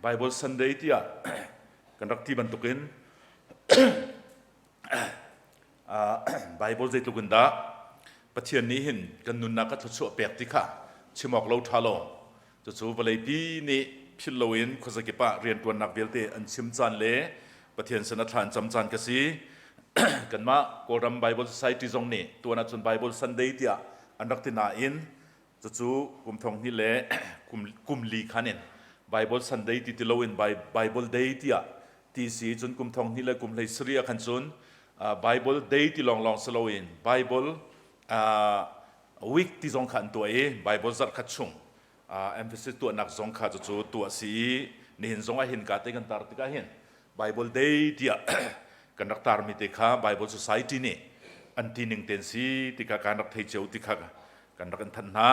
Bible Sunday tiah kan rak ti bantukin Bible zeitluk in dah Pathian nih hin kan nunnak a thluachuah pek ti kha chim awk lo ṭha lo. Cucu vawleipi nih philh loin khuazakip ah rianṭuannak vialte an chim caan le Pathian sin a thla an cam caan ka si. Kanmah Kawlram Bible Society zong nih tuan ahcun Bible Sunday tiah an rak ti nain cucu kum thong hnih le kum li khan in Bible Sunday ti ti loin Bible Day tiah ti si cun kum thong hnih le kum hlei sarih ah khan cun Bible Day ti lawnglawng si loin Bible week ti zong kha an tuah i Bible zarh khat chung emphasis tuahnak zong kha cucu tuah si i nihin zong ah hin ka te kan tar tikah hin Bible Day tiah kan rak tarmi te kha Bible Society nih an ti ning ten si ti kha kan rak thei cio ti kha kan rak in thanh hna.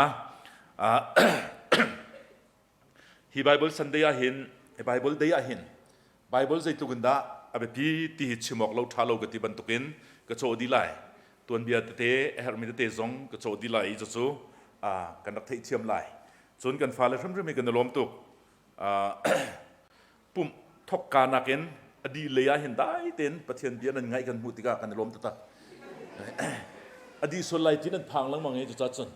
Hi Bible Sunday ah hin Bible Day ah hin Bible zeitluk in dah a biapi ti hi chim awk lo ṭha lo ka ti bantukin ka cawh dih lai. Tuanbia tete a herhmi tete zong ka cawh dih lai i cucu kan rak theihthiam lai. Cun kan fale hrimhrim hi kan i lawm tuk. Pumh thokka nakin a dih lei ah hin dai tein Pathian bia nan ngaih kan hmuh tikah kan i lawm taktak. A dih sual lai ti nan phang lengmang i cucaah cun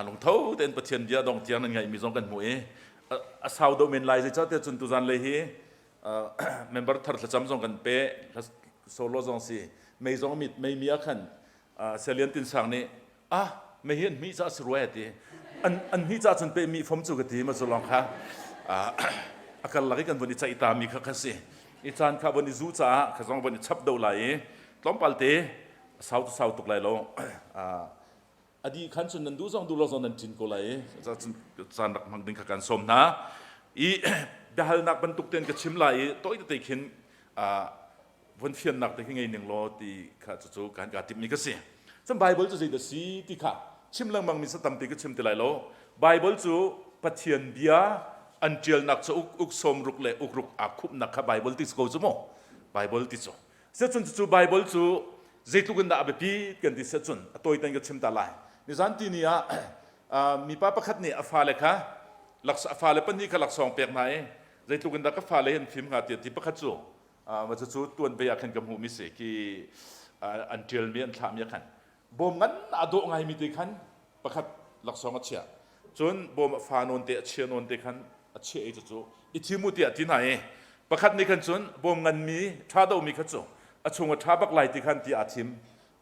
lungtho tein Pathian bia dong tiang nan ngaihmi zong kan hmuh i a sau deuh men lai zeicahtiah cun tuzan lei hi member thar thlacam zong kan pe solo zong si mei zong mit mei mi ah khan Salian Tin Sang nih ah mei hi an hmih ca si rua ti an an hmih ca cun pe mi fom cu ka ti ma cu lawng kha a kal lak i kan vun i caih ta mi kha kha si i caan kha vun i zu caah kha zong vun i chap do lai i tlawmpal te sau tu sau tuk lai lo a dih khan cun nan duh zong duh lo zong nan ṭin ko lai i caan rak hmang ding kha kan sawm hna i biahalnak bantuk tein ka chim lai i tawi tete khin vun fiannak te khi ngei ning law ti kha cucu kan ka timhmi ka si. Cun Bible cu zeidah si ti kha chim lengmang mi sa tampi ka chim ti lai lo. Bible cu Pathian bia an ṭialnak cu uk uk sawm ruk le uk ruk aa khupnak kha Bible ti ko cu mu. Bible ti cu. Sicun cucu Bible cu zeitluk in dah a biapit kan ti siahcun a tawiten ka chim ta lai. Nizan ti ni ah mipa pakhat nih a fale kha a fale pahnih kha laksawng pek hna i zeitluk in dah ka fale hi an fim hnga tiah ti pakhat cu cucu tuanbei ah khan ka hmuhmi si ki an ṭialmi an thlahmi ah khan bawm ngan a dawh ngaimi te khan pakhat laksawng a chiah. Cun bawm a fa nawn te a chia nawn te khan a chiah i cucu i thim u tiah ti hna i pakhat nih khan cun bawm nganmi ṭha domi kha cu a chung a ṭha bak lai ti khan ti aa thim.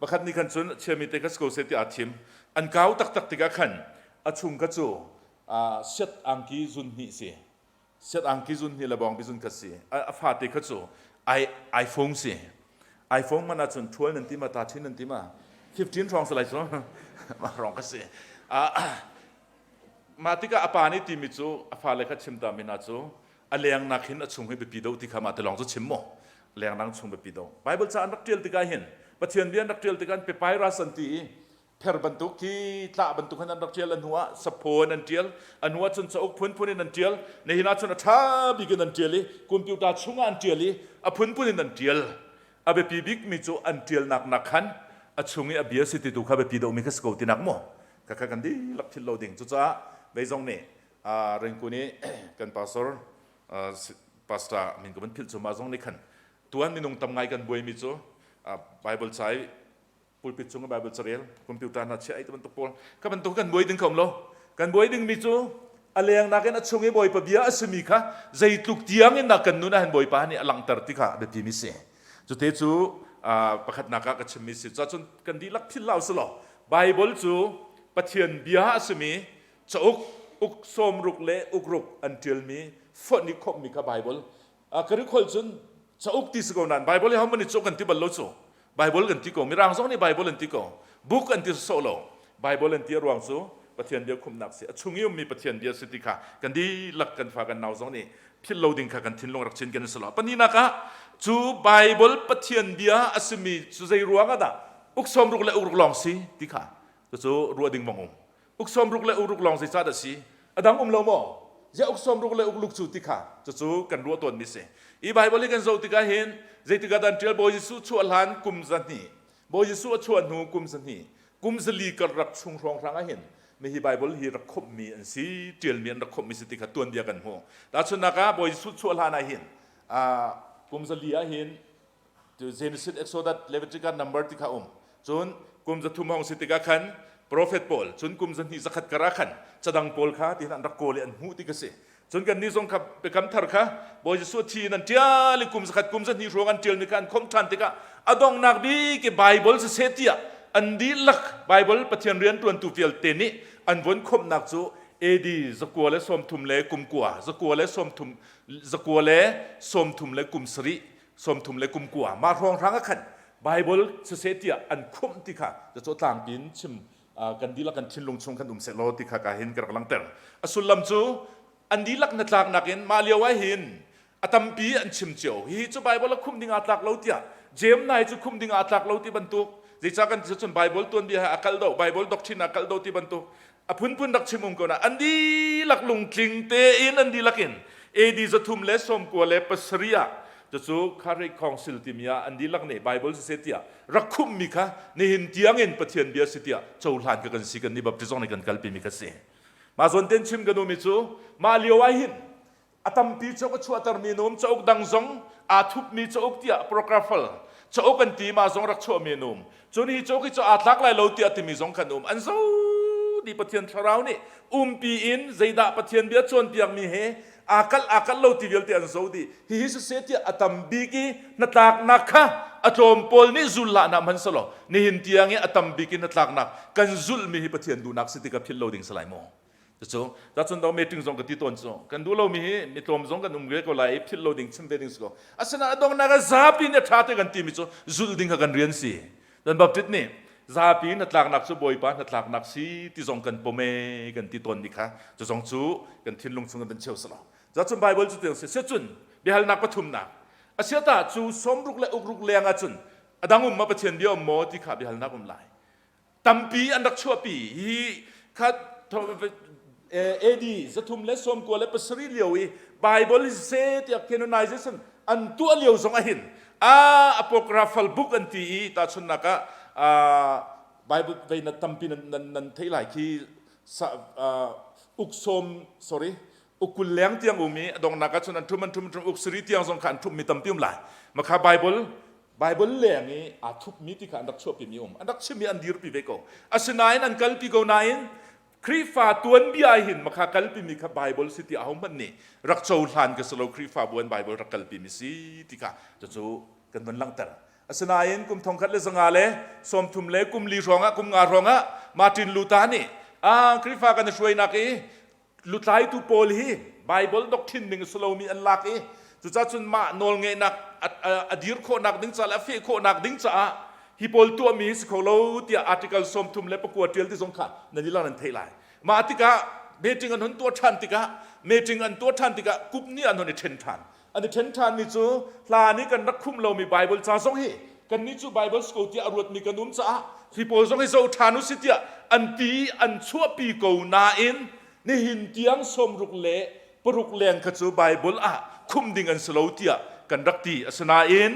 Pakhat nih khan cun a chiami te kha si ko seh ti aa thim. An kau taktak tikah khan a chung kha cu siat angki zun hnih si siat angki zun hnih le bawngbi zun kha si. A fate kha cu iPhone si. iPhone man ahcun 12 nan ti ma 13 nan ti ma 15 hrawng si lai cu mah hrawng ka si. Mah tikah a pa nih timi cu a fale kha chim ta mi hna cu a lengnak hin a chung hi biapi do ti kha mah te lawng cu chim maw lengdang chung biapi do. Bible ca an rak ṭial tikah hin Pathian bia an rak ṭial tikah an papyrus an ti i pher bantuk khi tlah bantuk in an rak ṭial. A hnu ah saphaw in an ṭial, a hnu ah cun cauk phunphun in an ṭial, nihin ah cun a ṭha bik in an ṭial i computer chungah an ṭial i a phunphun in an ṭial. A biapi bikmi cu an ṭialnak nak khan a chung i a bia si ti tu kha biapi deuhmi kha si ko tinak maw kha kan dihlak philh lo ding. Cucaah veizong nih Rengkun i kan pastor pastor min ka van philh cu mah zong nih khan tuan minung tam ngai kan buaimi cu Bible ca i pulpit cung i Bible carel, computer hna chiah ti bantuk pawl kha bantuk kan buai ding kha um lo. Kan buai dingmi cu a leng nakin a chung i Bawipa bia a simi kha zeitluk tiang in dah kan nun ah hin Bawipa nih a langhter ti kha biapi mi si. Cute cu pakhatnak ah ka chimmi si. Cun kan dihlak philh hlah usih law Bible cu Pathian bia a simi cauk uk sawmruk le ukruk an ṭialmi fonh i khawmhmi kha Bible. Ka khol cun cauk ti si ko nain Bible hi hohmanh nih cauk kan ti bal lo cu. Bible kan ti ko. Mirang zong nih Bible an ti ko. Book an ti sawh lo. Bible an ti a ruang cu Pathian bia khumnak si. A chung i ummi Pathian bia si ti kha kan dihlak kan fa kan nau zong nih philh lo ding kha kan thinlung rak chin kan si lo. Pahnihnak ah cu Bible Pathian bia a simi cu zei ruang ah dah uk sawmruk le ukruk lawng si ti kha cucu ruah ding bang um. Uk sawmruk le ukruk lawng zeicah dah si? A dang um lo maw? Ziah uk sawmruk le ukluk cu ti kha cucu kan ruah tawnmi si. I Bible hi kan zoh tikah hin zeitikah dah an ṭial? Bawi Jesuh chuah hlan kum zahnih, Bawi Jesuh a chuah hnu kum zahnih, kum zali karlak chung hrawnghrang ah hin. Mi hi Bible hi rak khomhmi an si, ṭialmi an rak khomhmi si ti kha tuanbia kan hmu. Tahchunhnak ah Bawi Jesuh chuah hlan ah hin kum zali ah hin Genesis, Exodus, Leviticus number ti kha um. Cun kum 300 hong si tikah khan prophet pawl cun kum 200 zakhat kar ah khan cadang pawl kha ti an rak kawl i an hmuh ti ka si. Cun kan nih zong kha biakam thar kha Bawi Jesuh thi in an ṭial i kum zakhat kum zahnih hrawng an ṭialmi kha an khomh ṭhan tikah a donghnak bik i Bible siseh tiah an dihlak Bible Pathian rianṭuantu vialte nih an von khomhnak cu AD 930 le kum kua 930 930 le kum sarih 30 le kum kua mah hrawnghrang ah khan Bible siseh tiah an khumh ti kha cacaw tlangpi in chim kan dihlak kan thinlung chung kan um seh law ti kha ka hin ka rak langhter. A sullam cu an dihlak na tlaknak in mah lio ah hin a tampi an chim cio. Hihi cu Bible a khumh ding aa tlak lo tiah James nai cu khumh ding aa tlak lo ti bantuk zeicah kan ti cun Bible tuanbia he a kal do Bible doctrine a kal do ti bantuk a phunphun rak chim um ko na an dihlak lungtling tein an dihlak in AD 397 ah cucu Khari Council timi ah an dihlak nih Bible siseh tiah rak khumhmi kha nihin tiangin Pathian bia si tiah cohlan ka kan si kan nih baptist zong nih kan kalpi mi kha si. Mah zawn ten chim kan umi cu mah lio ah hin a tampi cauk a chuahtermi an um cauk dang zong aa thupmi cauk tiah apocryphal cauk an ti mah zong rak chuahmi an um cun hi cauk hi cu aa tlak lai lo tiah timi zong kan um an zo di Pathian thlarau nih umpi in zeidah Pathian bia cawnpiakmi he aa kalh aa kalh lo ti vialte an zo dih hihi siseh tiah a tam bik i hnatlaknak kha a tlawm pawl nih zul hlah na hman selaw nihin tiang i a tam bik in hnatlaknak kan zulhmi hi Pathian duhnak si ti ka philh lo ding salai maw Cucu cun do meeting zong ka ti tawn cu kan duh lomi hi mi tlawm zong kan um ve ko lai i philh lo ding chim ve ding si ko. Asinain a donghnak ah zapi nih a ṭha te kan timi cu zulh ding kha kan rian si. Don Baptist nih zapi hnatlaknak cu Bawipa hnatlaknak si ti zong kan pom e kan ti tawn ni kha cu zong cu kan thinlung chung kan cheu salo. Cun Bible cu tiang si. Cun biahalnak pathumnak asiata cu sawmruk le ukruk leng ah cun a dang um ma Pathian bia um maw ti kha biahalnak um lai. Tampi an rak chuahpi. Hi kha AD 397 lio i Bible se tiah canonization an tuah lio zong ahin a apocryphal book an ti i tahchunnak ah Bible vei na tampi nan nan nan theih lai khi uk sawm sorry uk kul leng tiang um i a donghnak ah cun an thum an thum an thum uk sari tiang zong kha an thummi tampi um lai makha Bible Bible leng i aa thupmi ti kha an rak chuahpimi um. An rak chimmi an dirpi ve ko. Asinain an kalpi ko nain Khrihfa tuanbia hin makha kalpimi kha Bible si ti ahohmanh nih rak cohlan ka si lo Khrihfabu an Bible rak kalpimi si ti kha cucu kan vun langhter. Asinain kum 1930 le kum li hrawng ah kum nga hrawng ah Martin Luther nih ah Khrihfa kan i hruainak i lutlaitu pawl hi Bible doctrine ning si lomi an lak i cucacun mah nawlngeihnak a dir khawhnak ding ca le a feh khawhnak ding caah hi pawl tuahmi hi si kho lo tiah article 39 ṭial ti zong kha nan i lang nan theih lai. Mah tikah meeting an hun tuah ṭhan tikah meeting an tuah ṭhan tikah kup nih an hun i ṭhen ṭhan. An i ṭhen ṭhanmi cu hlan i kan rak khumh lomi Bible ca zong hi kannih cu Bible school tiah a ruatmi kan um caah hi pawl zong hi zoh ṭhan u si tiah an ti an chuahpi ko nain nihin tiang 66 leng kha cu Bible ah khumh ding an si lo tiah kan rak ti. Asinain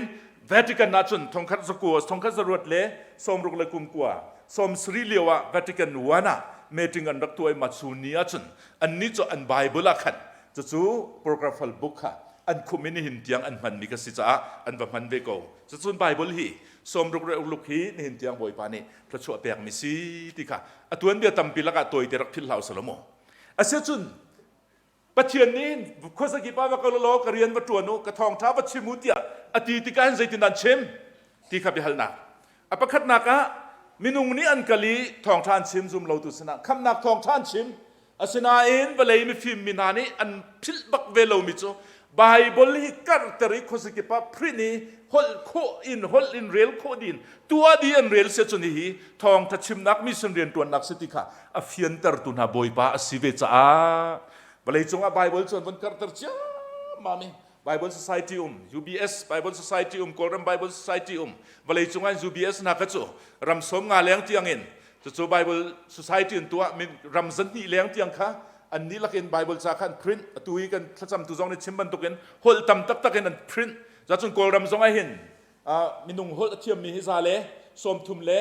Vatican ah cun 1900 1960 le kum kua 70 lio ah Vatican I ah meeting an rak tuah i Matsuni ah cun annih cu an Bible ah khan Cucu apocryphal book kha an khumh i nihin tiang an hmanmi ka si caah an va hman ve ko. Cucun Bible hi sawmruk le ukluk hi nihin tiang Bawipa nih thluachuah pekmi si ti kha a tuanbia tampi lakah tawite rak philh hlah u selaw mu. Asiahcun Pathian nih khuazakip ah va kal law ka rian va ṭuan u, ka thawngṭha va chim u tiah a ti tikah hin zeitin dah an chim ti kha biahalnak. A pakhatnak ah minung nih an kal i thawngṭha an chim zum lotu sinah khamhnak thawngṭha an chim. Asinain vawlei mifim mi hna nih an philh bak ve lomi cu Baibal hi karhter i khuazakip ah print i holh khawh in holh in rel khawh dih in tuah dih an rel si cun hihi thawngṭha chimnak mission rianṭuannak si ti kha a fiantertu hna Bawipa a si ve caah vawleicung ah Baibal cu an von karhter ciammam i Bible Society um, UBS Bible Society um, Kawlram Bible Society um, vawleicung ah UBS hna kha cu ram sawm nga leng tiang in cucu Bible Society in tuah min ram zahnih leng tiang kha an nih lakin Bible ca kha an print atu hi kan thlacamtu zong nih chim bantukin holh tam taktak in an print zacun Kawlram zong ah hin minung holh a thiammi hi za le 30 le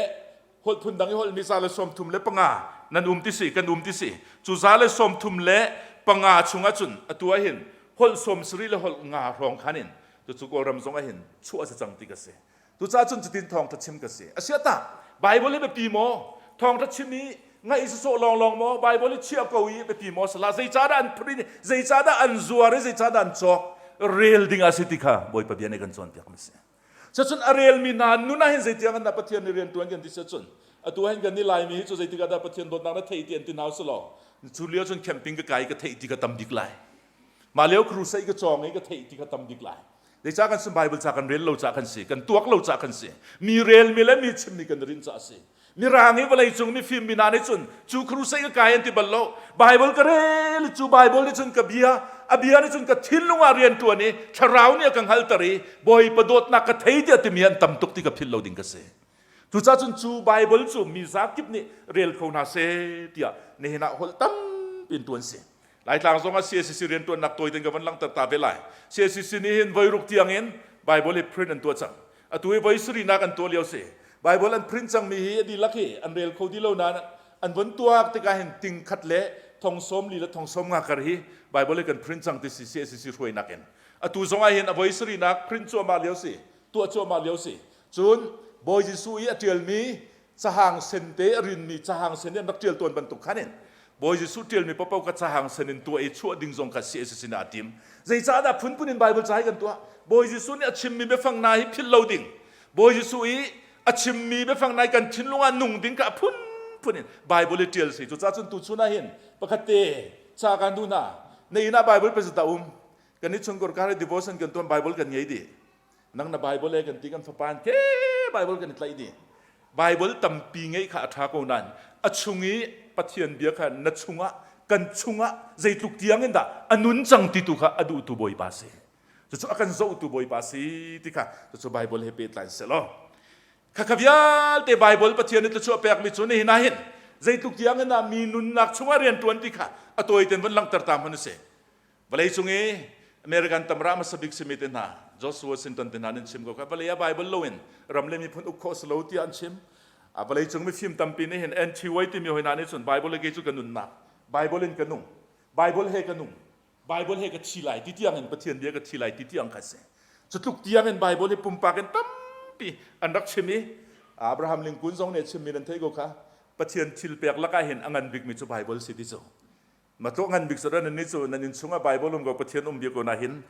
holh phun dang i holhmi za le 35. Nan um ti si, kan um ti si. Cu 135 chungah cun atu ah hin holh 70 le holh nga hrawng khan in cucu Kawlram zong ah hin chuah a si cang ti ka si. Tucaah cun cutin thawngṭha chim ka si. Asiah Bible hi biapi maw? Thawngṭha chim i ngaih sawsawh lawnglawng maw? Bible hi chiah ko i biapi maw? Salah zeicahdah an print, zeicahdah an zuar i zeicahdah an cawk? Rel ding a si ti kha Bawipa bia nih kan cawnpiak mi si. Cucun a relmi hna nun ah hin zeitiang an dah Pathian nih rian ṭuan kan ti si cun atu hin kan i Laimi hi cu zeitik ah dah Pathian dawtnak na theih ti an ti hna usulaw cu lio cun camping ka kai ka theih ti ka tam bik lai. Mah lio crusade ka cawng i ka theih ti ka tam bik lai. Zeicah kan si Bible ca kan rel lo ca kan si, kan tuak lo ca kan si. Mi relmi le mi chimmi kan rin ca a si. Mirang i vawlei cung mifim mi hna nih cun cu crusade ka kai an ti bal lo. Bible ka rel cu Bible nih cun ka bia, a bia nih cun ka thinlung ah rian ṭuan i thlarau nih a ka hngalter i Bawipa dawtnak ka thei tiah timi an tam tuk ti ka philh lo ding ka si. Cucaah cun cu Bible cu mi zakip nih rel kho hna seh tiah nihin ah holh tampi in ṭuan si. Laitlang zong ah CACC rianṭuannak tawi tein ka van langhter ta ve lai. CACC nih hin voiruk tiang in Bible hi print an tuah cang. Atu hi voi sarihnak an tuah lio si. Bible an print cangmi hi a dihlak hi an rel kho ti lo nain an von tuak tikah hin ting khat le thong sawm li le thong sawm nga kar hi Bible hi kan print cang ti si CACC hruainak in. Atu zong ah hin a voi sarihnak print cuahmah lio si, tuah cuahmah lio si. Cun Bawi Jesuh i a ṭialmi cahang sen te a rinmi cahang sen in an rak ṭial tawn bantuk khan in Bawi Jesuh ṭialmi paohpaoh kha cahang sen in tuah i chuah ding zong kha CACC sin ah a tim. Zeicahdah phunphun in Bible ca hi kan tuah? Bawi Jesuh nih a chimmi biafang hna hi philh lo ding. Bawi Jesuh i a chimmi biafang hna hi kan thinlung ah nung ding kha a phunphun in Bible i ṭial si. Cucaah cun tuchun ah hin pakhat te ca kan duh hna. Na inn ah Bible pazat a um. Kan i chungkhar kar i devotion kan tuan Bible kan ngei dih. Nang na Bible he kan ti kan fapa ke Bible kan i tlaih dih. Bible tampi ngeih kha a ṭha ko nain a chung i Pathian bia kha na chungah kan chungah zeitluk tiang in dah a nun cang ti tu kha a duhtu Bawipa si. Cucu a kan zohtu Bawipa si ti kha cucu Bible he pehtlai selaw. Khakha vialte Bible Pathian nih thluachuah pekmi cu nihin ah hin zeitluk tiang in dah mi nunnak chungah rian ṭuan ti kha a tawiten van langhter ta hmanh u sih. Vawleicung i American tamra hmasa bik simi te hna George Washington te hna nan chim ko kha vawlei ah Bible loin ram le miphun uk khawh si lo tiah an chim. A vawleicung mifim tampi nih hin NTY timi hoi hna nih cun Bible le kei cu ka nunnak Bible in ka nung Bible he ka nung Bible he ka thi lai ti tiang in Pathian bia ka thi lai ti tiang kha si. Cutluk tiang in Bible hi pumpak in tampi an rak chim i Abraham Lincoln zong nih a chimmi nan theih ko kha Pathian thil pek lakah hin a ngan bikmi cu Bible si ti cu. Matlawh ngan bik cu nan nih cu nan inn chungah Bible um ko Pathian um bia ko na hin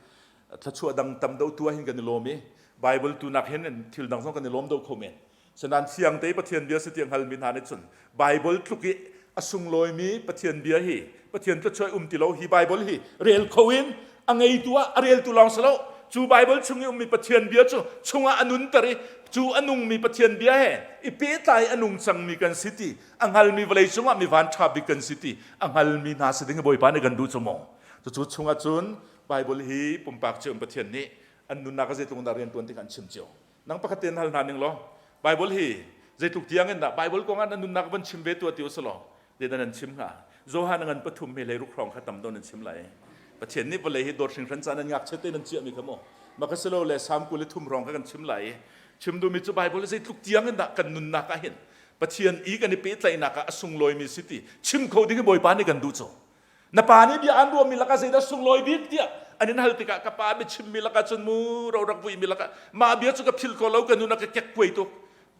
thluachuah dang tam deuh tu ah hin kan i lawm i Bible tu nak hin thil dang zong kan i lawm deuh kho men. Sanan fiang te Pathian bia si ti hngalmi hna nih cun Bible tluk i a sunglawimi Pathian bia hi Pathian thluachuah um ti lo hi Bible hi rel kho in a ngeitu ah a reltu lawng si lo cu Bible chung i ummi Pathian bia cu chungah a nunter i cu a nungmi Pathian bia he i pehtlai a nung cangmi kan si ti a hngalmi vawlei cungah mi van ṭha bik kan si ti a hngalmi hna si ding Bawipa nih kan duh cu maw cucu chungah cun Bible hi pumpak cio in Pathian nih an nunnak a zeitluk dah rian ṭuan ti kha an chim cio nang pakhat tein hal hna ning law Bible hi zeitluk tiang in dah Bible kong ah na nunnak van chim ve tuah ti usulaw zeidah nan chim hnga Johan ngan pathum he leiruk hrawng kha tam do nan chim lai Pathian nih vawlei hi dawt hringhran ca nan ngakchia te nan chiahmi kha maw maka silo le Salm 23 hrawng kha kan chim lai chim duhmi cu Bible zeitluk tiang in dah kan nunnak ah hin Pathian i kan i pehtlaihnak ah a sunglawimi si ti chim kho ding hi Bawipa nih kan duh cu. Na pa nih bia an ruahmi lakah zeidah sunglawi bik tiah an in hal tikah ka pa biachimmi lakah cun mu ro rak vuimi lakah mah bia cu ka phil ko lo ka nun a ka kek kuai tuk.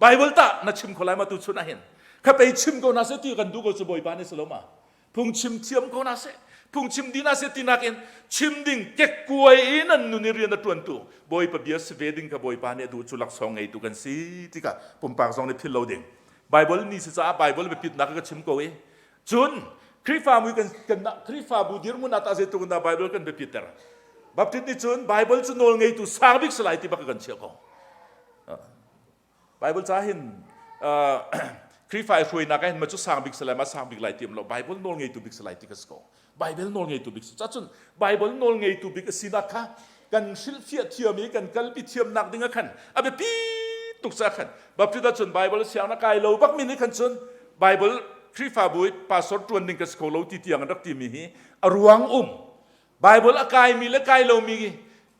Bible tah na chim kho lai ma tu chun ah hin kha pei chim ko na seh ti kan duh ko cu Bawipa nih si lo ma phungchim thiam ko na seh phungchim dina seh ti nakin chim ding kekkuai in an nun i rian a ṭuantu Bawipa bia si ve ding kha Bawipa nih a duh cu laksawng ngeitu kan si tikah pumpak zong nih philh lo ding Bible ni si caah Bible biapitnak ka chim ko i cun Khrihfabu kan kan Khrihfabu dirhmun ah tah zeitluk in dah Bible kan biapitter Baptist nih cun Bible cu nawl ngeitu sang bik si lai ti bak kan chiah ko Bible ca hin Khrihfa i hruainak ah hin ma cu sang bik si lai ma sang bik lai ti um lo Bible nawl ngeitu bik si lai ti ka si ko Bible nawl ngeitu bik si cacun Bible nawl ngeitu bik a sinak kha kan hrilhfiah thiam i kan kalpi thiamnak ding ah khan a biapi tuk ca khan Baptist ah cun Bible siang na kai lo bak mi nih khan cun Bible Khrihfabu i pastor ṭuan ding ka si kho lo ti tiang an rak timi hi a ruang um Bible a kaimi le kai lomi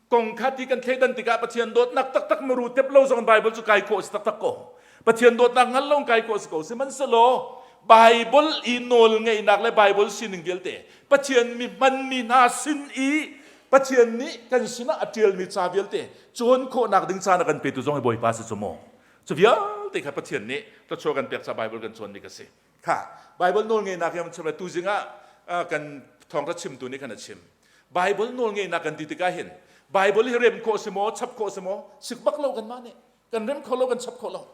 kong kha ti kan thleidan tikah Pathian dawtnak taktak muru tep lo zong Bible cu kai khawh si taktak ko. Pathian dawtnak ngal lo kai khawh si ko. Sihmanhsehlaw Bible i nawl ngeihnak le Bible sining vialte Pathian mi hmanmi hna sin i Pathian nih kan sinah a ṭialmi ca vialte cawn khawhnak ding caan a kan petu zong hi Bawipa si cu mu. Cu vialte kha Pathian nih thluachuah kan pek ca Bible kan cawnmi ka si. Kha Bible nawl ngeihnak hi chim tu zing ah kan thawngṭha chimtu nih khan a chim. Bible nawl ngeihnak kan ti tikah hin Bible hi rem khawh si maw, chap khawh si maw, sik bak lo kan mah nih kan rem kho lo kan chap kho lo.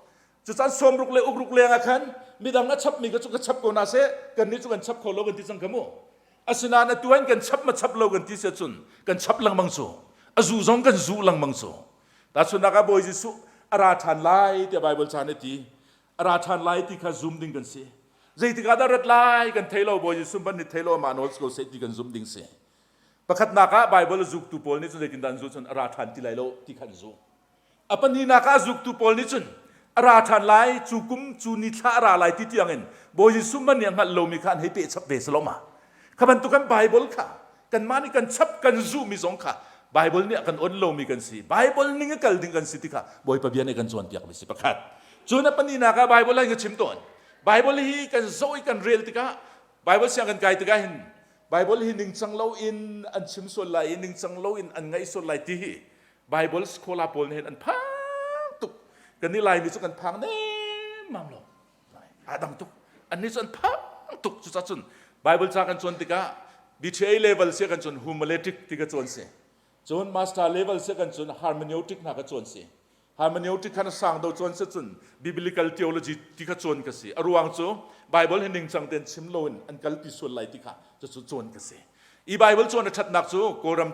Cucan sawmruk le ukruk leng ah khan midang a chapmi ka cu ka chap ko na seh kan nih cu kan chap kho lo kan ti cang ka mu. Asinain atu an kan chap ma chap lo kan ti si cun kan chap lengmang cu. A zu zong kan zu lengmang cu. Tahchunhnak ah Bawi Jesuh a ra ṭhan lai tiah Bible ca nih a ti. A ra ṭhan lai ti kha zum ding kan si. Zeitik ah dah rat lai kan thei lo Bawi Jesuh hmanh nih thei lo amah nawl si ko seh ti kan zumh ding si. Pakhatnak ah Bible a zuktu pawl nih cun zeitindah an zuh cun a ra ṭhan ti lai lo ti kha an zuh. A pahnihnak ah zuktu pawl nih cun a ra ṭhan lai, cu kum cu ni thla a ra lai ti tiangin Bawi Jesuh hmanh nih a hngalh lomi kha an hei peh chap ve si lo ma? Kha bantuk kan Bible kha kanmah nih kan chap kan zuhmi zong kha Bible nih a kan on lomi kan si. Bible ning a kal ding kan si ti kha Bawipa bia nih kan cawnpiakmi si pakhat. Cun a pahnihnak ah Bible ah ka chim tawn. Bible hi kan zoh i kan rel tikah Bible siang kan kai tikah hin Bible hi ningcang loin an chim sual lai i ningcang loin an ngaih sual lai ti hi Bible scholar pawl nih hin an phang tuk. Kan nih Laimi cu kan phang nemmam lo. Aa dang tuk. Annih cu an phang tuk. Cucaah cun Bible ca kan cawn tikah BTA level si kan cun homiletic ti ka cawn si. Cun master level si kan cun hermeneutic hna ka cawn si. Hermeneutic khan sang do cawn si cun biblical theology ti kha cawn ka si. A ruang cu Bible hi ningcang tein chim loin an kalpi sual lai ti kha cucu cawn ka si. I Bible cawn a ṭhatnak cu Kawlram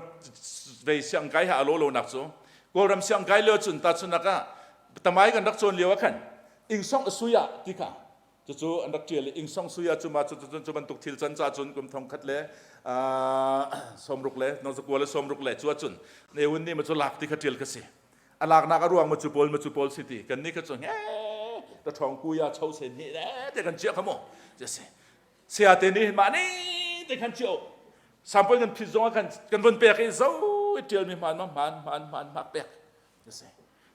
vei siangkai ha a lo lonak cu Kawlram siangkai lio cun tahchunak ah tamai kan rak cawn lio ah khan ingsong suya ti kha cucu an rak ṭial i ingsong suya cu ma cu cu bantuk thil can ca cun kum thong khat le sawmruk le nozakua le sawmruk le cu ahcun Ne Win nih ma cu lak ti kha ṭial ka si. A laknak a ruang ma cu pawl ma cu pawl si ti kan nih kha cu nge ta ṭhawng kuya cho sen hi te kan chiah kha mu si Saya te nih mah ning te khan cio sample kan phit zong ah khan kan von pek i zo i ṭial mi hmaan ma hmaan hmaan hmaan hmak pek si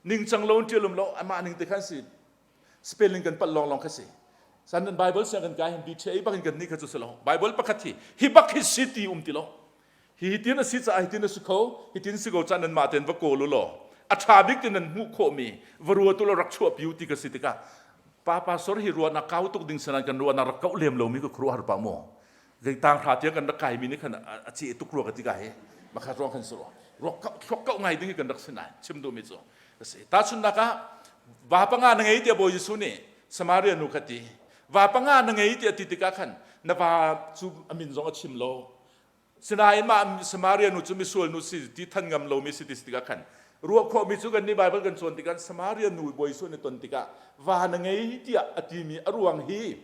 ningcang lo in ṭial um lo amah ning te khan si spelling kan palh lawng lawng kha si san nan Bible siang kan kai hin BTA bak in kan nih kha cu si lo Bible pakhat hi hi bak hi si ti um ti lo hi hi tin a si caah hi tin a si kho hi tin si ko ca nan mah ten va kawl u law a ṭha bik ti nan hmuh khawhmi va ruat u law rak chuah piu ti ka si tikah pa pastor hi ruahnak kau tuk ding sanan kan ruahnak rak kauh lem lomi ka khuaruah har pa mu zei tang hra tiang kan rak kai mi nih khan a ce tuk rua ka ti ka hi makhat ruang khan si rua ruak kau thluak kau ngai ding hi kan rak si nai chim duh mi cu si tahchunnak ah va panga na ngei tiah Bawi Jesuh nih Samaria nu kha ti va panga na ngei tiah ti tikah khan na va cu a min zong a chim lo Sinain mah Samaria nu cu misual nu si ti than ngam lomi si ti tikah khan ruah khawhmi cu kan nih Bible kan cawn tikah Samaria nu Bawi Jesuh nih ton tikah va na ngei tiah a timi a ruang hi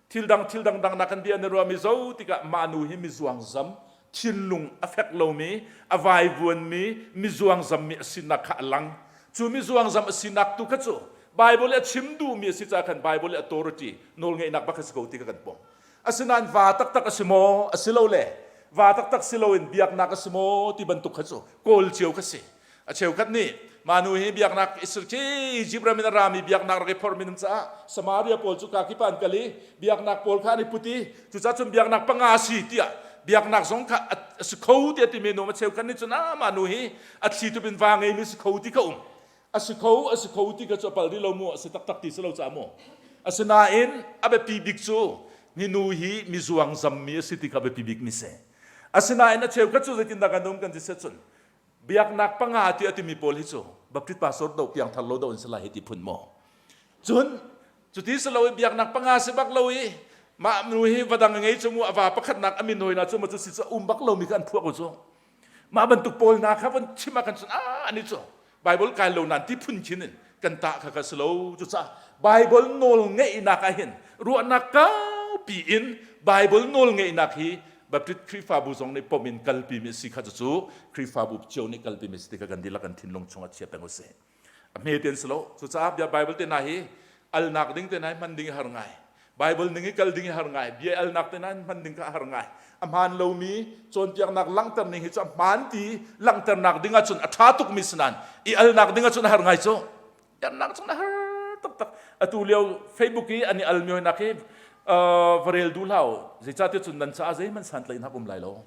thil dang thil dang dang nak kan bia na ruahmi zo tikah mah nu hi mizuang zam thinlung a fek lomi a vaivuanmi mizuang zammi a sinak kha a lang cu mizuang zam a sinak tu kha cu Bible a chim duhmi a si caah khan Bible authority nawlngeihnak bak kha si ko ti kha kan pom Asinain va taktak a si maw? A si lo le va taktak si loin biaknak a si maw ti bantuk kha cu kawl cio kha si. A cheukhat nih mah nu hi biaknak Israel khi Egypt ram in a rami biaknak rak i phormi nan caah Samaria pawl cu kakip ah an kal i biaknak pawl kha an i put i cucaah cun biaknak panga a si tiah biaknak zong kha a si kho tiah timi nu a cheukhat nih cun ah mah nu hi a thli tup in va ngeimi si kho ti kha um. A si kho, a si kho ti kha cu a pal rih lo mu, a si taktak ti si lo caah mu. Asinain a biapi bik cu minu hi mizuang zammi a si ti kha a biapi bik mi si. Asinain a cheukhat cu zeitindah kan um kan ti si cun biaknak panga ti a timi pawl hi cu Baptist pastor do piangthar lo do an si lai hi ti phun maw. Cun cuti si lo i biaknak panga si bak lo i mah nu hi va dang ngei cu mu a va pakhatnak a min hoi na cu ma cu si cu um bak lomi kha an phuah ko cu. Mah bantuk pawl hna kha von chim ah kan cun ah ani cu Bible kai lo nan ti phun khin in kan tah kha kha si lo cucaah Bible nawl ngeihnak ah hin ruahnak kaupi in Bible nawl ngeihnak hi Baptist Khrihfabu zong nih pom in kalpi mi si kha cucu Khrihfabu cio nih kalpi mi si ti kha kan dihlak kan thinlung chungah chia peng usih a hme ten si lo cucaah bia Bible te hna hi alnak ding te hna hi hman ding i har ngai Bible ning i kal ding i har ngai bia alnak te hna hman ding kha a har ngai a hmaan lomi cawnpiaknak langhter ning hi cu a hmaan ti langhternak ding ahcun a ṭha tukmi si nain i alnak ding ahcun a har ngai cu alnak cun a har taktak atu lio Facebook i an i almi hoinak hi. Va rel duh hlah u. Zeicahtiah cun nan caah zeihmanh santlaihnak um lai lo.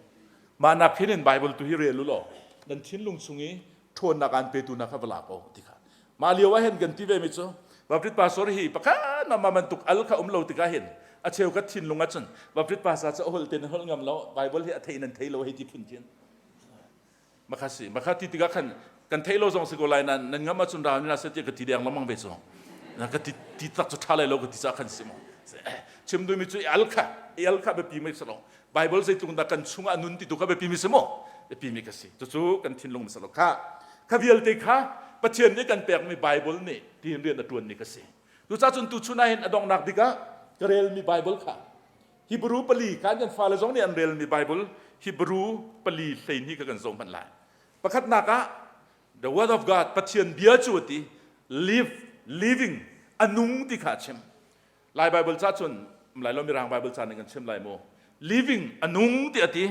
Mah nak hin in Bible tu hi rel u law nan thinlung chung i ṭhawnnak aan petu hna kha va lak u ti kha. Mah lio ah hin kan ti ve mi cu Baptist pastor hi pakhat mah bantuk al kha um lo tikah hin a cheu ka thinlung ah cun Baptist pastor cu a holh te nan holh ngam lo Bible hi a thei nan thei lo hei ti phun khin makha si makha ti tikah khan kan thei lo zong si ko lai nan nan ngam ahcun ra na se ti ka ti deng lamang ve cu na ka ti ti tak cu tha lai lo ka ti ca khan si mo chim duhmi cu al kha al kha biapi mi si lo Bible zeitlung dah kan chungah nun ti tu kha biapi mi si mo biapi mi ka si cucu kan thinlung mi si lo kha kha vialte kha Pathian nih kan pekmi Bible nih tiin rian a tuan mi ka si cucaah cun tu chun ah hin a donghnak bik ah ka relmi Bible kha Hebrew pali kan kan fale zong nih an relmi Bible Hebrew pali 12 kha kan zoh hmanh lai. Pakhatnak ah the word of God Pathian bia cu ati live living a nung ti kha a chim. Lai Bible ca cun lai lo mirang Bible ca nih kan chim lai mu. Living a nung ti ati.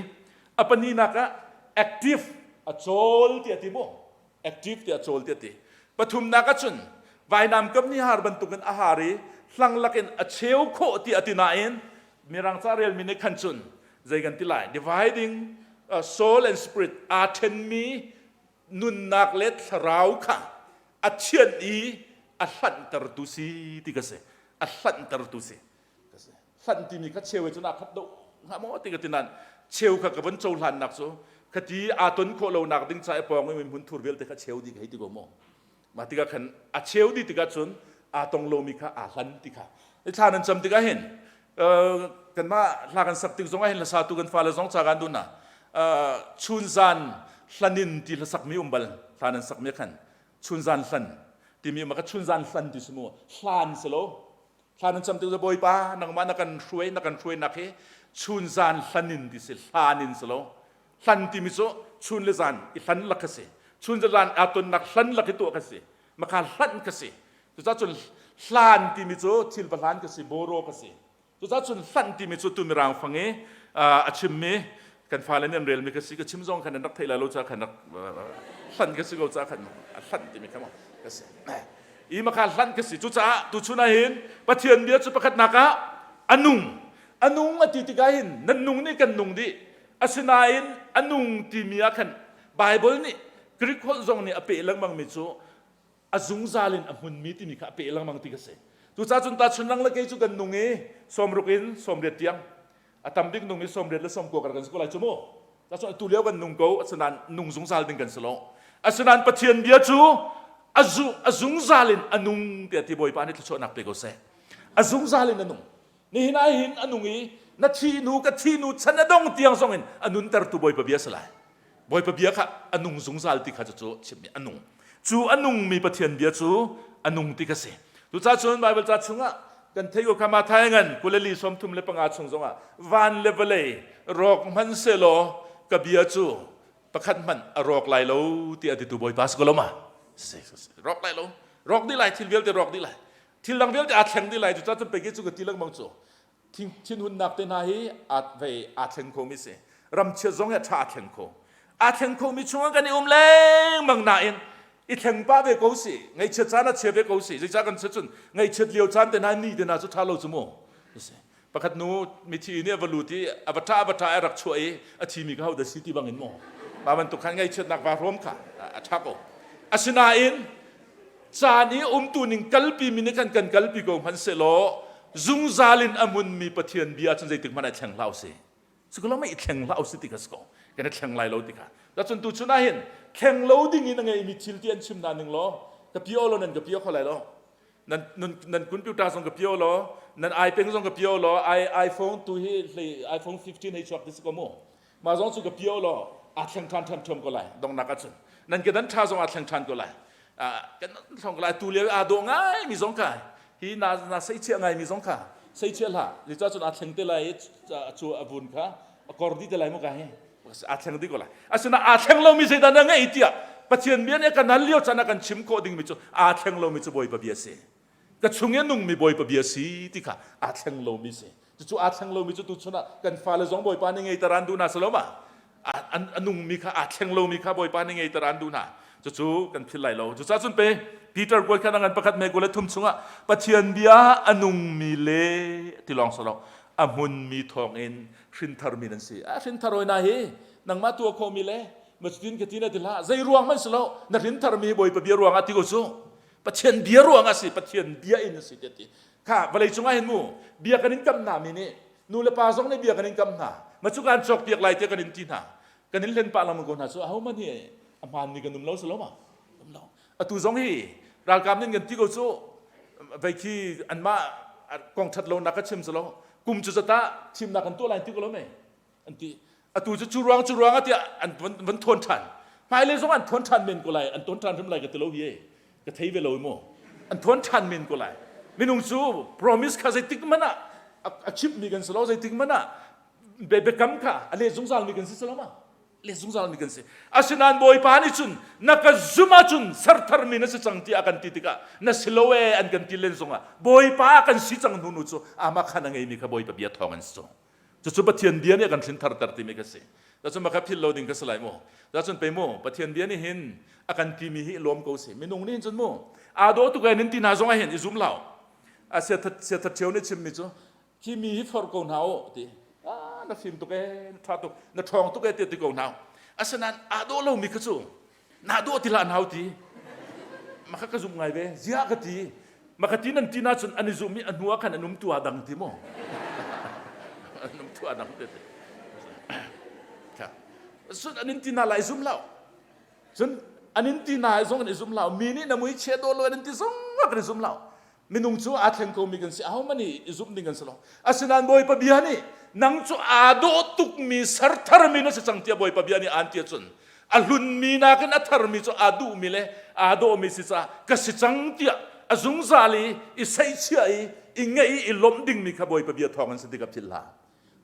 A paninak ah active a cawl ti ati mu. Active tiah cawl tiah ti. Pathumnak ahcun vainam kam ni har bantukin a har i hlang lakin a cheu khawh ti a ti nain mirang ca relmi nih khan cun zei kan ti lai dividing soul and spirit aa ṭhenmi nunnak le thlarau kha a thianh i a hlanhtertu si ti ka si a hlanhtertu si hlanh timi kha cheu he cun aa khat deuh hnga maw ti ka ti nain cheu kha ka von cohlannak cu khati aa ton khawh lonak ding ca i pawng i hmun thur vialte kha cheu dih hei ti ko maw mah tikah khan a cheu dih tikah cun aa tong lomi kha aa hlan ti kha thla nan cam tikah hin kanmah hla kan sak tik zongah hin hlasatu kan fale zong ca kan dun na chunzan hlanin ti hlasak mi um bal hla nan sak mi khan chunzan hlan timi ma ka chunzan hlan ti si mu hlan si lo Thla nan cam tik Bawipa nangmah na kan hruai na kan hruainak hi chun zan hlan in ti si hlan in si lo hlan timi cu chun le zan i hlan lak ka si chun le zan aa tonnak hlan lak i tuah ka si makha hlanh ka si cucaah cun hlan timi cu thil va hlan ka si boro ka si cucaah cun hlanh timi cu tu mirang fang i a chimmi kan fale nih an relmi ka si ka chim zong khan an rak theih lai lo ca khan rak hlanh ka si ko ca khan a hlanh timi kha ka si i makha hlanh ka si cucaah tuchun ah hin Pathian bia cu pakhatnak ah a nung a nung a ti tikah hin nan nung nih kan nung dih asinain a nung timi ah khan Bible nih Greek holh zong nih a peh lengmang mi cu a zungzal in a hmunmi timi kha a peh lengmang ti ka si cucaah cun tahchun lang le kei cu kan nung i 60 in 80 tiang a tam bik nung i 80 le 90 kar kan si ko lai cu mu cun atu lio kan nung ko asinain nung zungzal ding kan si lo asinain Pathian bia cu a zungzal in a nung tiah ti Bawipa nih thluachuahnak pe ko seh a zungzal in a nung nihin ah hin a nung i na thi nu ka thi nu chan a dong tiang zong in a nuntertu Bawipa bia si lai Bawipa bia kha a nung zungzal ti kha cu chimmi a nung. Cu a nungmi Pathian bia cu a nung ti kha si. Cucaah cun Baibal ca chungah kan thei ko kha Matthai ngan kuleli 35 chung zongah van le vawlei rawk hmanh selaw ka bia cu pakhat hmanh a rawk lai lo ti a titu Bawipa si ko lo ma? Rawk lai lo. Rawk dih lai thil vialte rawk dih lai. Thil dang vialte aa thleng dih lai cucaah cun pei cu ka ti lengmang cu thinhunnak te hna hi aa vei aa thleng khomi si ramchiat zong hi a ṭha aa thleng kho aa thleng khomi chungah kan i um lengmang nain i thleng pah ve ko si ngaihchiat caan a chia ve ko si zeicah kan si cun ngaihchiat lio caan te hna ni te hna cu ṭha lo cu mu pakhat nu mithi nih a va lut i a va ṭah a va ṭah a rak chuah i a thimi ka ho dah si ti bangin maw mah bantuk khan ngaihchiatnak va hrawm kha a ṭha ko asinain Caan i umtu ning kalpi mi nih khan kan kalpi ko hmanhsehlaw zungzal in a hmunmi Pathian bia cun zeitik hmanh ah thleng hlah usih. Cuka mei thleng hlah usih ti kha si ko. Kan i thleng lai lo ti kha. Cun tu chun ah hin thleng lo ding in a ngeimi thil ti an chim na ning law ka pio law nan ka pio kho lai lo. Nan nan nan computer zong ka pio law nan iPad zong ka pio law i iPhone tu hi iPhone 15 hei chuak ti si ko mu. Mah zong cu ka pio law aa thleng ṭhan ṭhiamṭhiam ko lai donghnak ahcun nan kedan ṭha zong aa thleng ṭhan ko lai kan thlong ko lai tu lio aa dawh ngai mi zong kha hi na na seichiah ngai mi zong kha seichiah hlah zeicah cun aa thleng te lai i cu a vun kha a kor dih te lai mu ka hi aa thleng dih ko lai asinain aa thleng lomi zeidah na ngei tiah Pathian bia nih kan hal lio caan ah kan chim khawh dingmi cu aa thleng lomi cu Bawipa bia si ka chung i a nungmi Bawipa bia si ti kha aa thleng lomi si cucu aa thleng lomi cu tuchun ah kan fale zong Bawipa nih ngei taran duh na si lo ma? A nungmi kha aa thleng lomi kha Bawipa nih ngeiter an duh hna. Cucu kan philh lai lo. Cucaah cun pe Peter kuat khan a ngan pakhat me 23 chungah Pathian bia a nungmi le ti lawng si lo a hmunmi thawngin hrintharmi nan si. A hrinthar oi na hi nangmah tuah khawhmi le macutin ka ti na ti hlah zei ruang hmanh si lo na hrintharmi Bawipa bia ruangah ti ko cu Pathian bia ruangah si Pathian bia in a si ti ti kha vawlei cungah hin mu bia kan in kam hna mi nih nu le pa zong nih bia kan in kam hna ma cu kan cawk piak lai tiah kan in ti hna kan in hlen pah lengmang ko hna cu aho man hi a hmaan mi kan um lo si lo ma um lo atu zong hi ralkap nin kan ti ko cu vei khi anmah kong that lo nak ka chim si lo kum cu zata thimnak kan tuah lai ti ko lo me an ti atu cu cu ruang cu ruang ah tiah an van thawn ṭhan hmailei zong an thawn ṭhan men ko lai an thawn ṭhan hrim lai ka ti lo hi ka thei ve lo mu an thawn ṭhan men ko lai minung cu promise kha zeitik hmanh ah a chimh mi kan si lo zeitik hmanh ah biakam kha a let zungzal mi kan si si lo ma let zungzal mi kan si asinain bawipa nih cun na ka zum ahcun serthar mi na si cang tiah a kan ti tikah na si lo e an kan ti len zongah bawipa kan si cang hnu nu cu amah khan a ngeimi kha bawipa bia thawng an si cu Cucu Pathian bia nih a kan hrintharter timi ka si. Cun maka philh lo ding ka si lai mu. Cun pei mu Pathian bia nih hin a kan timi hi lawm ko si. Minung nih hin cun mu aa dawh tuk ee nin ti hna zong ah hin i zum lo. A siathat siathat ṭheo nih chimmi cu khi mi hi forh ko hna u ti. Ah na fim tuk ee, na ṭha tuk, na ṭhawng tuk ee ti ti ko hna. Asinain aa dawh lomi kha cu na dawh ti hlah nau ti maka ka zumh ngai ve ziah ka ti maka ti nan ti na cun an i zum i a hnu ah khan an um tu ah dang ti maw an um tu ah dang te te sun an in ti na lai zum lo cun an in ti na zong an i zum lo mi nih na mui chia dawh lo an in ti zong an i zum lo Minung cu aa thleng komi kan si. Ahohmanh nih i zumh ding kan si lo. Asinain Bawipa bia nih nang cu aa dawh tukmi sertharmi na si cang tiah Bawipa bia nih aan ti ahcun a hlunmi nakin a tharmi cu aa duhmi le aa dawhmi si caah ka si cang tiah a zungzal i i seihchiah i i ngeih i i lawmh dingmi kha Bawipa bia thawng in si ti ka philh hlah.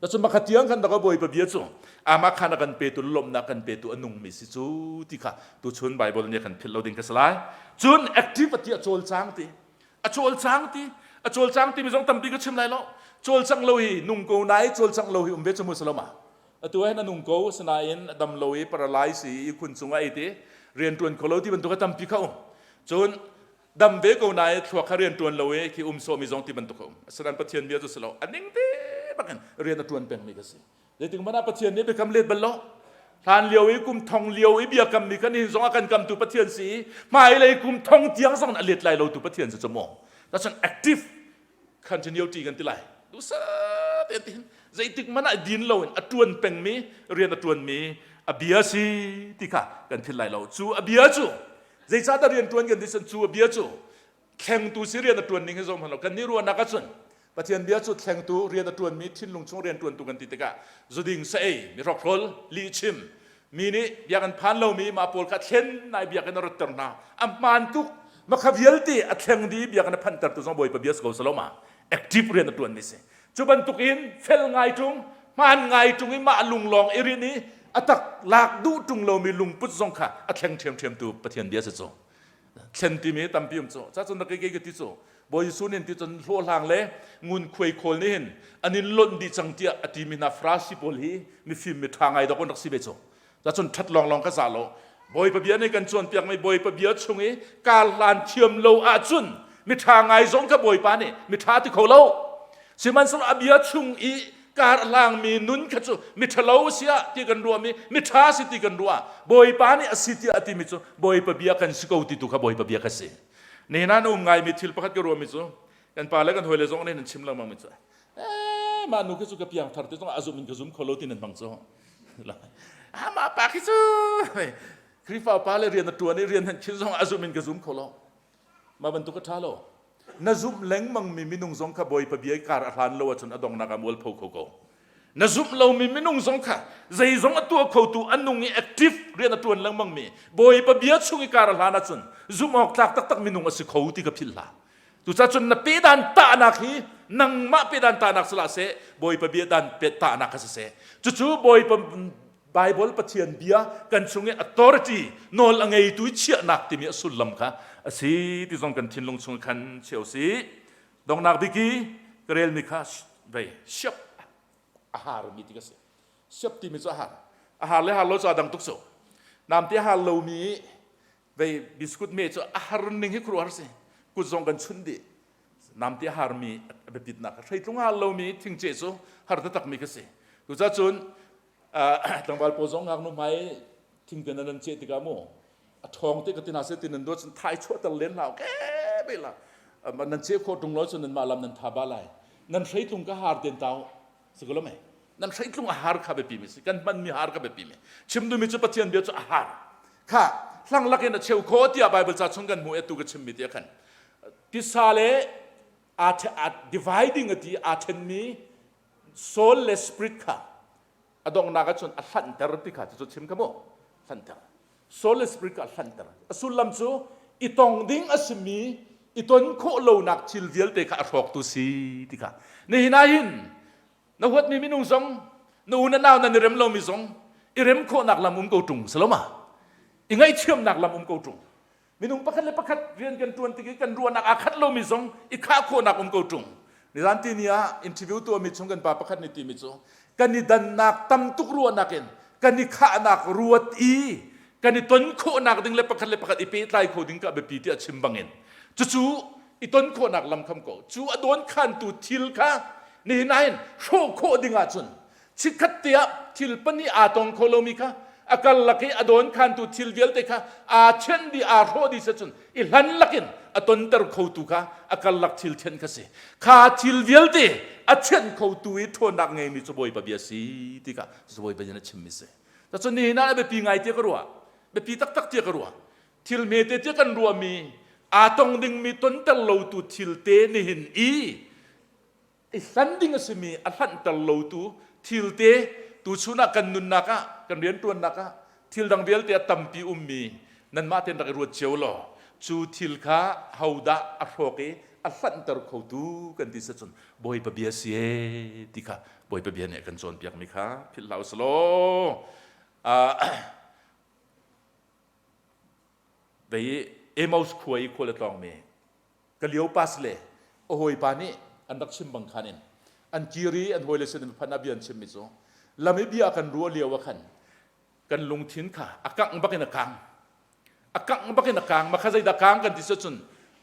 Cun makhat tiang khan dak Bawipa bia cu amah khan a kan petu lawmhnak kan petu a nungmi si cu ti kha tuchun Bible nih a kan philh lo ding ka si lai. Cun active a ti a cawlcang ti a cawlcang ti a cawlcang timi zong tampi ka chim lai lo. Cawlcang lo hi nung ko nai cawlcang lo hi um ve cu mu si lo ma. Atu hin a nung ko sinain a dam lo i paralyze i khun cungah ei ti rian tuan kho lo ti bantuk a tampi kha um. Cun dam ve ko nain thluak kha rian ṭuan lo i khi um sawhmi zong ti bantuk a um. Asinain Pathian bia cu si lo. A ning te bakin rian a ṭuan pengmi ka si. Zeitik hmanh ah Pathian nih biakam let bal lo. Hlan lio i kum thong lio i biakammi kha nihin zong a kan kamtu Pathian si i hmailei kum thong tiang zong a let lai lo tu Pathian si cu maw. That's an active continuity kan ti lai. Duhsah tein ti zeitik hmanh ah din lo in a ṭuan pengmi rian a ṭuanmi a bia si ti kha kan philh lai lo. Cu a bia cu Zeicahdah rian ṭuan kan ti cun cu a bia cu thlengtu si rian a ṭuan ning hi zoh hmanh lo kan nih ruahnak ahcun Pathian bia cu thlengtu rian a ṭuanmi thinlung chung rian ṭuantu kan ti tikah zuding sa-ei mi hrokhrawl lihchim mi nih bia kan phan lomi mah pawl kha thlen nai biakinn a ratter hna a hmaan tuk makha vialte a thleng dih biakinn a phanhtertu zong Bawipa bia si ko saloma active rian a ṭuanmi si Cu bantukin fel ngai ṭung, hmaan ngai ṭung i mah lunglawng i rinh i a tak lak duh ṭung lomi lungput zong kha a thleng ṭhiamṭhiamtu Pathian bia si cu. Thlen timi tampi um cu. Cacun na kei kei ka ti cu. Bawi Jesuh nih ti cun hlawhhlang le ngunkhuai khawl nih hin an in lonh dih cang tiah a timi hna Farasi pawl hi mifim miṭha ngai dawk an rak si ve cu. Cacun ṭhat lawnglawng ka za lo. Bawipa bia nih kan cawnpiakmi Bawipa bia chung i kar hlan thiam lo ahcun miṭha ngai zong kha Bawipa nih miṭha ti kho lo. Sihmanhsehlaw a bia chung i kar hlangmi nun kha cu miṭhalo si ah ti kan ruahmi miṭha si ti kan ruah Bawipa nih a si tiah a timi cu Bawipa bia kan si ko ti tu kha Bawipa bia kha si. Nihin ah na um ngaimi thil pakhat ka ruahmi cu kan pa le kan hawile zong nih nan chim lengmang mi cu eh mah nu khi cu ka piang thar te zong a zum in ka zum kho lo ti nan hmang cu mah pa khi cu Khrihfa pa le rian a tuan i rian han khin zong a zum in ka zum kho lo mah bantuk a ṭha lo na zumh lengmang mi minung zong kha Bawipa bia kar a hlan lo ahcun a donghnak ah mualpho kho ko na zumh lomi minung zong kha zeizong a tuah khotu a nung i active rian a ṭuan lengmang mi Bawipa bia chung i kar a hlan ahcun zumh awk tlak taktak minung a si kho ti ka philh hlah Cucaah cun na pedan tahnak hi nangmah pedan tahnak si hlah seh, Bawipa bia dan tahnak kha si seh. Cucu Bawipa Bible Pathian bia kan chung i authority nawl a ngeitu i chiahnak timi a sullam kha a si ti zong kan thinlung chung khan cheu si. Dongnak bik i ka relmi kha vei siap a harmi ti ka si. Siap timi cu a har. A har le har lo cu a dang tuk cu. Namte a har lomi vei biskut me cu a har ning hi khuaruahhar si. Kut zong kan chunh dih. Namte a harmi a biapitnak hreitlung a har lomi thingceh cu har taktakmi ka si. Tucah cun tlangval pawl zong ngaknu hmai thingte nan nan ceh tikah mu a ṭhawng te ka ti hna seh ti nan duat cun thai chuahter len hlah ke be la nan ceh khawh ṭung lo cun nan mah lam nan tha ba lai nan hreitlung ka har ten tau si ko lo mei nan hreitlung a har kha biapi mi si kan hman mi har kha biapi mi chim duhmi cu Pathian bia cu a har kha hlang lakin a cheu kho tiah Bible ca chung kan hmu e tu ka chim mi ti khan tisa le a dividing ati aa ṭhenmi soul le spirit kha a donghnak ahcun a hlanhter ti kha cucu chim kha mu hlanhter soul le spirit kha a hlanhter a sullam cu i tong ding a simi i ton khawh lonak thil vialte kha a hrawktu si ti kha nihin ah hin na huatmi minung zong na u na nau nan i rem lomi zong i rem khawhnak lam um ko ṭung saloma i ngaihthiamnak lam um ko ṭung Minung pakhat le pakhat rian kan ṭuan tik i kan ruahnak aa khat lomi zong i khah khawhnak um ko ṭung. Nizan tini ah interview tuahmi chung kan pa pakhat nih timi cu kan i dannak tam tuk ruahnak in kan i khahnak ruat i kan i ton khawhnak ding le pakhat le pakhat i pehtlai kho ding ka biapi tiah chim bangin cucu i ton khawhnak lam kham ko cu a dawn khantu thil kha nihin ah hin hrawh khawh ding ahcun chikkhat te ah thil pahnih aa tong kho lomi kha a karlak i a dawn khantu thil vialte kha aa thianh dih aa hrawh dih cun i hlan lakin a tonter khotu kha a karlak thil thianh kha si kha thil vialte a thianh khotu i ṭhawnnak ngeimi cu Bawipa bia si ti kha Bawipa nih a chimmi si cun nihin ah a biapi ngai tiah ka ruah biapi taktak tiah ka ruah thil hmete tiah kan ruahmi aa tong dingmi tonter lotu thil te nihin i i hlan ding a simi a hlanhter lotu thil te tuchun ah kan nunnak ah kan rianṭuannak ah thil dang vialte a tampi ummi nanmah tein rak i ruat cio law cu thil kha hodah a hrawk i a hlanhter khotu kan ti cun Bawipa bia si ee ti kha Bawipa bia nih a kan cawnpiakmi kha philh hlah usih law vei Emaus khua i khual a tlawngmi Kleopas le a hawipa nih an rak chim bang khan in an kir i an hawile sin an phanh ah bia an chimmi cu lam i bia kan ruah lio ah khan kan lungthin kha a kangh bak in a kang a kangh bak in a kang ma kha zeidah kang kan ti cun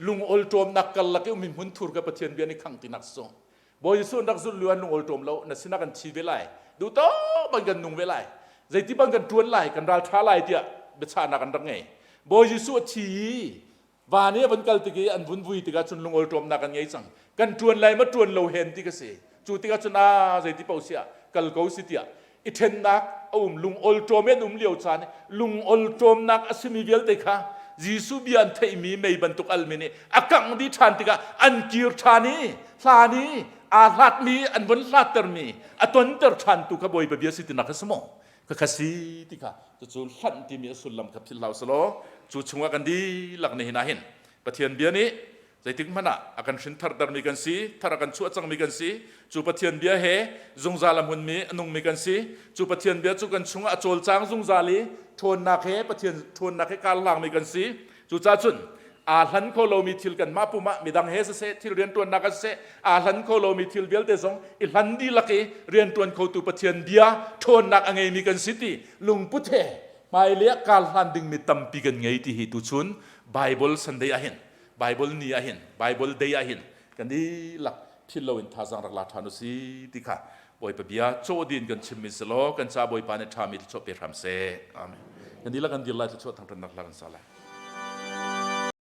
lung olṭawmnak karlak i ummi hmunthur ka Pathian bia nih khang tinak cu Bawi Jesuh an rak zulh lio an lung olṭawm lo na sinah kan thi ve lai duh tawk bang kan nung ve lai zeiti bang kan ṭuan lai kan ral ṭha lai tiah biachahnak an rak ngei Bawi Jesuh a thi i Van i a vun kal tik i an vun vui tikah cun lungol ṭawmnak an ngei cang. Kan ṭuan lai ma ṭuan lo hen ti ka si. Cu tikah cun a zeiti paoh siah kal ko si tiah i ṭhennak a um lungol ṭawm in um lio caan lungol ṭawmnak a simi vialte kha Jesuh bia an theihmi mei bantuk almi nih a kangh dih ṭhan tikah an kir ṭhan i hlan i aa hlatmi an vun hlattermi a tonter ṭhantu kha Bawipa bia si tinak a si maw? Khakha si ti kha cucu hlanh timi a sullam kha philh hlah usih cu chungah kan dihlak nihin ah hin Pathian bia nih zeitik hmanh ah a kan hrin thartermi kan si thar a kan chuah cangmi kan si cu Pathian bia he zungzal a hmunmi a nungmi kan si cu Pathian bia cu kan chungah a cawlcang zungzal i ṭhawnnak he Pathian ṭhawnnak he kar hlangmi kan si Cucaah cun aa hlan kho lomi thil kanmah pum ah midang he siseh thil rianṭuannak ah siseh aa hlan kho lomi thil vialte zong i hlan dihlak i rianṭuan khotu Pathian bia ṭhawnnak a ngeimi kan si ti lungput he hmailei ah kar hlan dingmi tampi kan ngei ti hi tuchun Bible Sunday ah hin Bible ni ah hin Bible day ah hin kan dihlak philh loin thazaang rak la ṭhan u si ti kha Bawipa bia caw din kan chimmi si law kan ca Bawipa nih ṭhami thluachuah pe hram seh. Amen. Kan dihlak kan dir lai thluachuah thangṭhatnak hla kan sa lai.